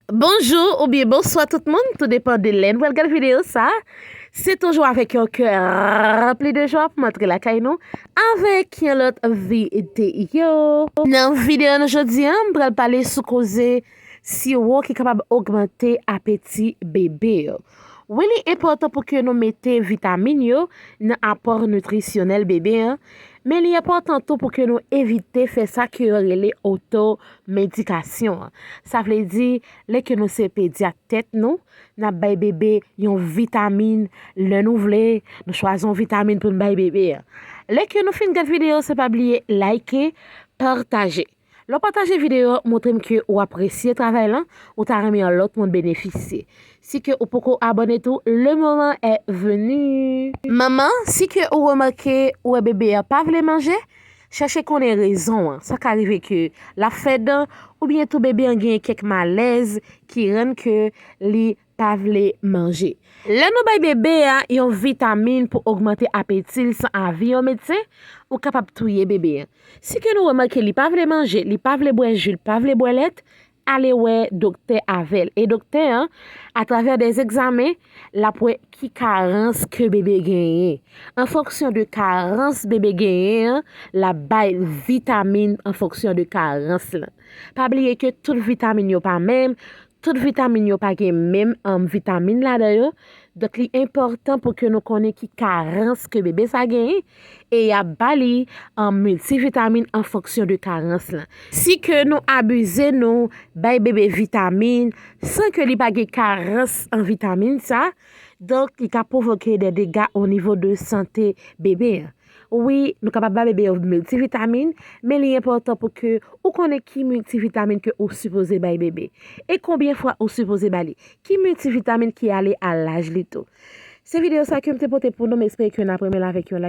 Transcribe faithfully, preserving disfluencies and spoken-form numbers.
Bonjou oubyen bonswa tout moun, tou depan de lè n pral gade videyo sa. Se toujou avèk yon kè ranpli de jwa pou m antre lakay nou avèk yon lòt videyo. Nan videyo nou jodi a, m pral pale sou koze siwo ki kapab ogmante apeti bebe yo. Wi, li enpòtan pou ke nou mete vitamin yo nan apò nitrisyonèl bebe an, men li enpòtan tou pou ke nou evite fè sa ke yo rele otomedikasyon an. Sa vle di, lè ke nou se pedyat tèt nou, n ap bay bebe yon vitamin lè nou vle, nou chwazi yon vitamin pou n bay bebe an. Lè ke nou fin gad videyo, se pa bliye like, pataje. Lè w pataje videyo, montre m ke ou apresye travay lan, ou ta renmen yon lòt moun benefisye. Si ke ou poko abòne tou, le moment est venu. Manman, si ke ou remake ou wè bebe a pa vle manje, chèche konnen rezon an. Sa ka rive ke l ap fè dan, oubyen tou bebe an genyen kèk malèz ki rann ke li pa vle manje. Lè nou bay bebe a yon vitamin pou ogmante apeti l san avi yon medsen, ou kapab touye bebe an. Si ke nou remake li pa vle manje, li pa vle bwè ji, li pa vle bwè lèt, ale wè doktè avè l. E doktè an, atravè de egzamen, l ap wè ki karans ke bebe genyen. An fonksyon de karans bebe genyen an, l ap bay vitamin an fonksyon de karans lan. Pa bliye ke tout vitamin yo pa menm, tout vitamin yo pa gen menm, um, vitamin ladan yo. Donk, li enpòtan pou ke nou konnen ki karans ke bebe sa genyen e y ap ba li, um, miltivitamin an fonksyon de karans lan. Si ke nou abize nou bay bebe vitamin san ke li pa gen karans an vitamin sa, donk, li ka pwovoke de dega o nivo de sante bebe an. Wi, nou kapab ba bebe yo miltivitamin, men li enpòtan pou ke ou konnen ki miltivitamin ke ou sipoze bay bebe. E konbyen fwa ou sipoze ba li. Ki miltivitamin ki ale a laj li tou. Se videyo sa ke m te pote pou nou, m espere ke n ap renmen l avèk yon like.